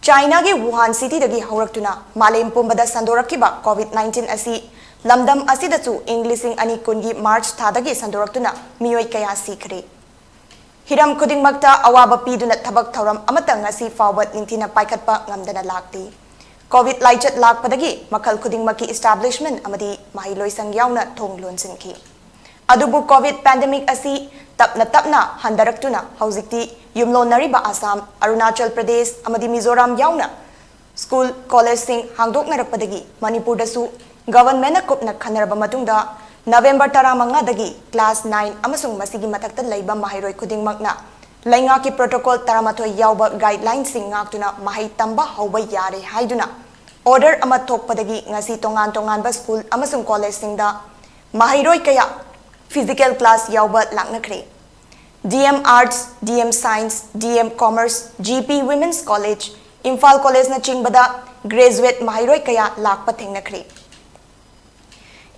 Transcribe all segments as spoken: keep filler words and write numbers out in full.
ꯆꯥꯏꯅꯥꯒꯤ ꯋꯨꯍꯥꯟ ꯁꯤꯇꯤꯗꯒꯤ ꯍꯧꯔꯛꯇꯨꯅ ꯃꯥꯂꯦꯝ ꯄꯨꯝꯕꯗ ꯁꯟꯗꯣꯔꯛꯈꯤꯕ ꯀꯣꯚꯤꯗ ꯅꯥꯏꯟꯇꯤꯟ ꯑꯁꯤ ꯂꯝꯗꯝ ꯑꯁꯤꯗꯁꯨ ꯏꯪ ꯂꯤꯁꯤꯡ ꯑꯅꯤ ꯀꯨꯟꯒꯤ ꯃꯥꯔꯆ ꯊꯥꯗꯒꯤ ꯁꯟꯗꯣꯔꯛꯇꯨꯅ ꯃꯤꯑꯣꯏ ꯀꯌꯥ ꯁꯤꯈ꯭ꯔꯦ꯫ ꯍꯤꯔꯝ ꯈꯨꯗꯤꯡꯃꯛꯇ ꯑꯋꯥꯕ ꯄꯤꯗꯨꯅ ꯊꯕꯛ ꯊꯧꯔꯝ ꯑꯃꯠꯇ ꯉꯁꯤ ꯐꯥꯎꯕ ꯅꯤꯡꯊꯤꯅ ꯄꯥꯏꯈꯠꯄ ꯉꯝꯗꯅ ꯂꯥꯛꯂꯤ꯫ ꯀꯣꯚꯤꯗ ꯂꯥꯏꯆꯠ ꯂꯥꯛꯄꯗꯒꯤ ꯃꯈꯜ ꯈꯨꯗꯤꯡꯃꯛꯀꯤ ꯏꯁꯇꯥꯕ꯭ꯂꯤꯁꯃꯦꯟ ꯑꯃꯗꯤ ꯃꯍꯩꯂꯣꯏꯁꯪ ꯌꯥꯎꯅ ꯊꯣꯡ ꯂꯣꯟꯁꯤꯟꯈꯤ꯫ ꯑꯗꯨꯕꯨ ꯀꯣꯚꯤꯗ ꯄꯦꯟꯗꯦꯃꯤꯛ ꯑꯁꯤ ꯇꯞꯅ ꯇꯞꯅ ꯍꯟꯊꯔꯛꯇꯨꯅ ꯍꯧꯖꯤꯛꯇꯤ ꯌꯨꯝꯂꯣꯟꯅꯔꯤꯕ ꯑꯁꯥꯝ, ꯑꯔꯨꯅꯥꯆꯜ ꯄ꯭ꯔꯗꯦꯁ ꯑꯃꯗꯤ ꯃꯤꯖꯣꯔꯥꯝ ꯌꯥꯎꯅ ꯁ꯭ꯀꯨꯜ, ꯀꯣꯂꯦꯖꯁꯤꯡ ꯍꯥꯡꯗꯣꯛꯅꯔꯛꯄꯗꯒꯤ ꯃꯅꯤꯄꯨꯔꯗꯁꯨ ꯒꯚꯔꯟꯃꯦꯟꯠꯅ ꯀꯨꯞꯅ ꯈꯟꯅꯔꯕ ꯃꯇꯨꯡꯗ ꯅꯕꯦꯝꯕꯔ ꯇꯔꯥꯃꯉꯥꯗꯒꯤ ꯀ꯭ꯂꯥꯁ ꯅꯥꯏꯟ ꯑꯃꯁꯨꯡ ꯃꯁꯤꯒꯤ ꯃꯊꯛꯇ ꯂꯩꯕ ꯃꯍꯩꯔꯣꯏ ꯈꯨꯗꯤꯡꯃꯛꯅ ꯂꯩꯉꯥꯛꯀꯤ ꯄ꯭ꯔꯣꯇꯣꯀꯣꯜ ꯇꯔꯥꯃꯥꯊꯣꯏ ꯌꯥꯎꯕ ꯒꯥꯏꯗꯂꯥꯏꯟꯁꯤꯡ ꯉꯥꯛꯇꯨꯅ ꯃꯍꯩ ꯇꯝꯕ ꯍꯧꯕ ꯌꯥꯔꯦ ꯍꯥꯏꯗꯨꯅ ꯑꯣꯔꯗꯔ ꯑꯃ ꯊꯣꯛꯄꯗꯒꯤ ꯉꯁꯤ ꯇꯣꯉꯥꯟ ꯇꯣꯉꯥꯟꯕ ꯁ꯭ꯀꯨꯜ ꯑꯃꯁꯨꯡ ꯀꯣꯂꯦꯖꯁꯤꯡꯗ ꯃꯍꯩꯔꯣꯏ ꯀꯌꯥ ꯐꯤꯖꯤꯀꯦꯜ ꯀ꯭ꯂꯥꯁ ꯌꯥꯎꯕ ꯂꯥꯛꯅꯈ꯭ꯔꯦ꯫ D M arts, D M science, D M commerce, G P women's college, Imphal ꯀꯣꯂꯦꯖꯅꯆꯤꯡꯕꯗ ꯒ꯭ꯔꯦꯖꯨꯑꯦꯠ ꯃꯍꯩꯔꯣꯏ ꯀꯌꯥ ꯂꯥꯛꯄ ꯊꯦꯡꯅꯈ꯭ꯔꯦ꯫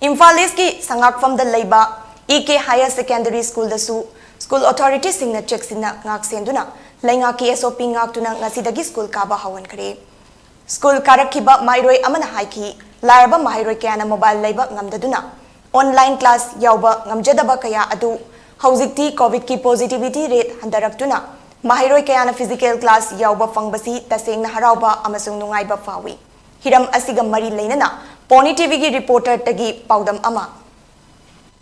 ꯏꯝꯐꯥꯜ ꯏꯁꯀꯤ ꯁꯉꯥꯛꯐꯝꯗ ꯂꯩꯕ ꯏ ꯀꯦ ꯍꯥꯌꯔ ꯁꯦꯀꯦꯟꯗꯔꯤ ꯁ꯭ꯀꯨꯜꯗꯁꯨ ꯁ꯭ꯀꯨꯜ ꯑꯣꯊꯣꯔꯤꯇꯤꯁꯤꯡꯅ ꯆꯦꯛꯁꯤꯟꯅ ꯉꯥꯛꯁꯦꯟꯗꯨꯅ ꯂꯩꯉꯥꯛꯀꯤ ꯑꯦꯁ ꯑꯣ ꯄꯤ ꯉꯥꯛꯇꯨꯅ ꯉꯁꯤꯗꯒꯤ ꯁ꯭ꯀꯨꯜ ꯀꯥꯕ ꯍꯧꯍꯟꯈ꯭ꯔꯦ꯫ ꯁ꯭ꯀꯨꯜ ꯀꯥꯔꯛꯈꯤꯕ ꯃꯍꯩꯔꯣꯏ ꯑꯃꯅ ꯍꯥꯏꯈꯤ, ꯂꯥꯏꯔꯕ ꯃꯍꯩꯔꯣꯏ ꯀꯌꯥꯅ ꯃꯣꯕꯥꯏꯜ ꯂꯩꯕ ꯉꯝꯗꯗꯨꯅ ꯑꯣꯟꯂꯥꯏꯟ ꯀ꯭ꯂꯥꯁ ꯌꯥꯎꯕ ꯉꯝꯖꯗꯕ ꯀꯌꯥ ꯑꯗꯨ ꯍꯧꯖꯤꯛꯇꯤ ꯀꯣꯚꯤꯗꯀꯤ ꯄꯣꯖꯤꯇꯤꯚꯤꯇꯤ ꯔꯦꯠ ꯍꯟꯊꯔꯛꯇꯨꯅ ꯃꯍꯩꯔꯣꯏ ꯀꯌꯥꯅ ꯐꯤꯖꯤꯀꯦꯜ ꯀ꯭ꯂꯥꯁ ꯌꯥꯎꯕ ꯐꯪꯕꯁꯤ ꯇꯁꯦꯡꯅ ꯍꯔꯥꯎꯕ ꯑꯃꯁꯨꯡ ꯅꯨꯡꯉꯥꯏꯕ ꯐꯥꯎꯏ꯫ ꯍꯤꯔꯝ ꯑꯁꯤꯒ ꯃꯔꯤ ꯂꯩꯅꯅ ꯄꯣꯅꯤ ꯇꯤꯚꯤꯒꯤ ꯔꯤꯄꯣꯔꯇꯔꯗꯒꯤ ꯄꯥꯎꯗꯝ ꯑꯃ꯫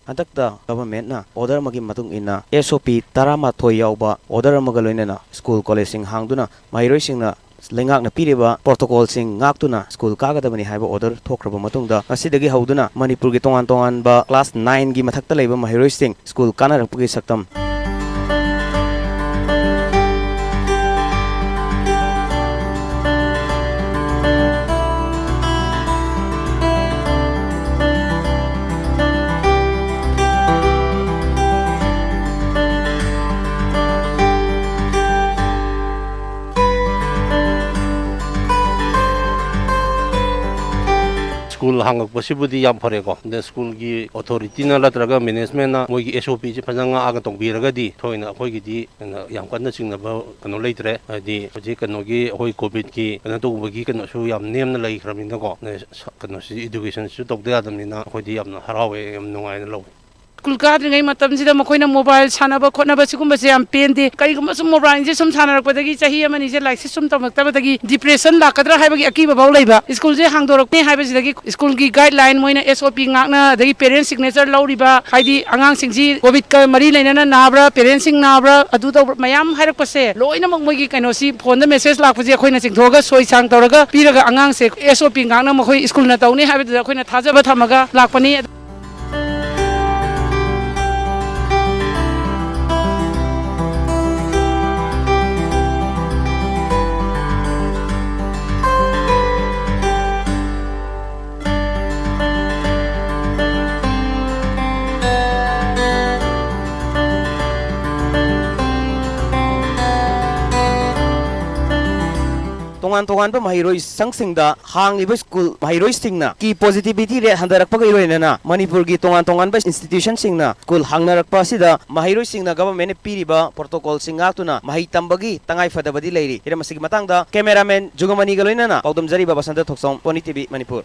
ꯍꯟꯗꯛꯇ ꯒꯚꯔꯟꯃꯦꯟꯠꯅ ꯑꯣꯔꯗꯔ ꯑꯃꯒꯤ ꯃꯇꯨꯡ ꯏꯟꯅ ꯑꯦꯁ ꯑꯣ ꯄꯤ ꯇꯔꯥꯃꯥꯊꯣꯏ ꯌꯥꯎꯕ ꯑꯣꯔꯗꯔ ꯑꯃꯒ ꯂꯣꯏꯅꯅ ꯁ꯭ꯀꯨꯜ ꯀꯣꯂꯦꯖꯁꯤꯡ ꯍꯥꯡꯗꯨꯅ ꯃꯍꯩꯔꯣꯏꯁꯤꯡꯅ ꯂꯩꯉꯥꯛꯅ ꯄꯤꯔꯤꯕ ꯄ꯭ꯔꯣꯇꯣꯀꯣꯜꯁꯤꯡ ꯉꯥꯛꯇꯨꯅ ꯁ꯭ꯀꯨꯜ ꯀꯥꯒꯗꯕꯅꯤ ꯍꯥꯏꯕ ꯑꯣꯔꯗꯔ ꯊꯣꯛꯈ꯭ꯔꯕ ꯃꯇꯨꯡꯗ, ꯉꯁꯤꯗꯒꯤ ꯍꯧꯗꯨꯅ ꯃꯅꯤꯄꯨꯔꯒꯤ ꯇꯣꯉꯥꯟ ꯇꯣꯉꯥꯟꯕ ꯀ꯭ꯂꯥꯁ ꯅꯥꯏꯟꯒꯤ ꯃꯊꯛꯇ ꯂꯩꯕ ꯃꯍꯩꯔꯣꯏꯁꯤꯡ ꯁ꯭ꯀꯨꯜ ꯀꯥꯅꯔꯛꯄꯒꯤ ꯁꯛꯇꯝ꯫ ꯁ꯭ꯀꯨꯜ ꯍꯥꯡꯉꯛꯄꯁꯤꯕꯨꯗꯤ ꯌꯥꯝ ꯐꯔꯦꯀꯣ꯫ ꯑꯗ ꯁ꯭ꯀꯨꯜꯒꯤ ꯑꯣꯊꯣꯔꯤꯇꯤꯅ ꯅꯠꯇ꯭ꯔꯒ ꯃꯦꯅꯦꯖꯃꯦꯟꯅ ꯃꯣꯏꯒꯤ ꯑꯦꯁ ꯑꯣ ꯄꯤꯁꯦ ꯐꯖꯅ ꯉꯥꯛꯑꯒ ꯇꯧꯕꯤꯔꯒꯗꯤ ꯊꯣꯏꯅ ꯑꯩꯈꯣꯏꯒꯤꯗꯤ ꯀꯩꯅꯣ ꯌꯥꯝ ꯀꯟꯅ ꯆꯤꯡꯅꯕ ꯀꯩꯅꯣ ꯂꯩꯇ꯭ꯔꯦ꯫ ꯍꯥꯏꯗꯤ ꯍꯧꯖꯤꯛ ꯀꯩꯅꯣꯒꯤ ꯑꯩꯈꯣꯏ ꯀꯣꯚꯤꯗꯀꯤ ꯀꯩꯅꯣ ꯇꯧꯕꯒꯤ ꯀꯩꯅꯣꯁꯨ ꯌꯥꯝ ꯅꯦꯝꯅ ꯂꯩꯈ꯭ꯔꯕꯅꯤꯅꯀꯣ꯫ ꯑꯗ ꯁ-, ꯀꯩꯅꯣꯁꯤ, ꯏꯗꯨꯀꯦꯁꯟꯁꯤꯁꯨ ꯇꯧꯗ ꯌꯥꯗꯕꯅꯤꯅ ꯑꯩꯈꯣꯏꯗꯤ ꯌꯥꯝꯅ ꯍꯔꯥꯎꯋꯦ, ꯌꯥꯝ ꯅꯨꯡꯉꯥꯏꯅ ꯂꯧꯋꯦ꯫ ꯁ꯭ꯀꯨꯜ ꯀꯥꯗ꯭ꯔꯤꯉꯩ ꯃꯇꯝꯁꯤꯗ ꯃꯈꯣꯏꯅ ꯃꯣꯕꯥꯏꯜ ꯁꯥꯟꯅꯕ ꯈꯣꯠꯅꯕ ꯁꯤꯒꯨꯝꯕꯁꯦ ꯌꯥꯝ ꯄꯦꯟꯗꯦ꯫ ꯀꯔꯤꯒꯨꯝꯕ ꯁꯨꯝ ꯃꯣꯕꯥꯏꯜꯁꯦ ꯁꯨꯝ ꯁꯥꯟꯅꯔꯛꯄꯗꯒꯤ ꯆꯍꯤ ꯑꯃꯅꯤꯁꯦ ꯂꯥꯏꯔꯤꯛꯁꯦ ꯁꯨꯝ ꯇꯝꯃꯛꯇꯕꯗꯒꯤ ꯗꯤꯄ꯭ꯔꯦꯁꯟ ꯂꯥꯛꯀꯗ꯭ꯔꯥ ꯍꯥꯏꯕꯒꯤ ꯑꯀꯤꯕ ꯐꯥꯎ ꯂꯩꯕ꯫ ꯁ꯭ꯀꯨꯜꯁꯦ ꯍꯥꯡꯗꯣꯔꯛꯅꯤ ꯍꯥꯏꯕꯁꯤꯗꯒꯤ ꯁ꯭ꯀꯨꯜꯒꯤ ꯒꯥꯏꯗꯂꯥꯏꯟ, ꯃꯣꯏꯅ ꯑꯦꯁ ꯑꯣ ꯄꯤ ꯉꯥꯛꯅ, ꯑꯗꯒꯤ ꯄꯦꯔꯦꯟꯁ ꯁꯤꯒꯅꯦꯆꯔ ꯂꯧꯔꯤꯕ, ꯍꯥꯏꯗꯤ ꯑꯉꯥꯡꯁꯤꯡꯁꯤ ꯀꯣꯚꯤꯗꯀ ꯃꯔꯤ ꯂꯩꯅꯅ ꯅꯥꯕ꯭ꯔꯥ, ꯄꯦꯔꯦꯟꯁꯁꯤꯡ ꯅꯥꯕ꯭ꯔꯥ, ꯑꯗꯨ ꯇꯧꯕ꯭ꯔꯥ ꯃꯌꯥꯝ ꯍꯥꯏꯔꯛꯄꯁꯦ ꯂꯣꯏꯅꯃꯛ ꯃꯣꯏꯒꯤ ꯀꯩꯅꯣꯁꯤ ꯐꯣꯟꯗ ꯃꯦꯁꯦꯖ ꯂꯥꯛꯄꯁꯦ ꯑꯩꯈꯣꯏꯅ ꯆꯤꯡꯊꯣꯛꯑꯒ ꯁꯣꯏ ꯁꯥꯡ ꯇꯧꯔꯒ ꯄꯤꯔꯒ ꯑꯉꯥꯡꯁꯦ ꯑꯦꯁ ꯑꯣ ꯄꯤ ꯉꯥꯛꯅ ꯃꯈꯣꯏ ꯁ꯭ꯀꯨꯜꯅ ꯇꯧꯅꯤ ꯍꯥꯏꯕꯗꯨꯗ ꯑꯩꯈꯣꯏꯅ ꯊꯥꯖꯕ ꯊꯝꯃꯒ ꯂꯥꯛꯄꯅꯤ꯫ ꯇꯣꯉꯥꯟ ꯇꯣꯉꯥꯟꯕ ꯃꯍꯩꯔꯣꯏ ꯁꯪꯁꯤꯡꯗ ꯍꯥꯡꯂꯤꯕ ꯁ꯭ꯀꯨꯜ ꯃꯍꯩꯔꯣꯏꯁꯤꯡꯅ ꯀꯤ ꯄꯣꯖꯤꯇꯤꯚꯤꯇꯤ ꯔꯦꯠ ꯍꯟꯊꯔꯛꯄꯒ ꯏꯔꯣꯏꯅꯅ ꯃꯅꯤꯄꯨꯔꯒꯤ ꯇꯣꯉꯥꯟ ꯇꯣꯉꯥꯟꯕ ꯏꯟꯁꯇꯤꯇ꯭ꯌꯨꯁꯟꯁꯤꯡꯅ ꯁ꯭ꯀꯨꯜ ꯍꯥꯡꯅꯔꯛꯄ ꯑꯁꯤꯗ ꯃꯍꯩꯔꯣꯏꯁꯤꯡꯅ ꯒꯚꯔꯟꯃꯦꯟꯠꯅ ꯄꯤꯔꯤꯕ ꯄ꯭ꯔꯣꯇꯣꯀꯣꯜꯁꯤꯡ ꯉꯥꯛꯇꯨꯅ ꯃꯍꯩ ꯇꯝꯕꯒꯤ ꯇꯉꯥꯏ ꯐꯗꯕꯗꯤ ꯂꯩꯔꯤ꯫ ꯍꯤꯔꯝ ꯑꯁꯤꯒꯤ ꯃꯇꯥꯡꯗ ꯀꯦꯃꯦꯔꯥꯃꯦꯟ ꯖꯨꯒꯃꯅꯤꯒ ꯂꯣꯏꯅꯅ ꯄꯥꯎꯗꯝꯖꯔꯤꯕ ꯕꯁꯟꯇ ꯊꯣꯛꯆꯣꯝ, ꯄꯣꯅꯤ ꯇꯤ ꯚꯤ ꯃꯅꯤꯄꯨꯔ꯫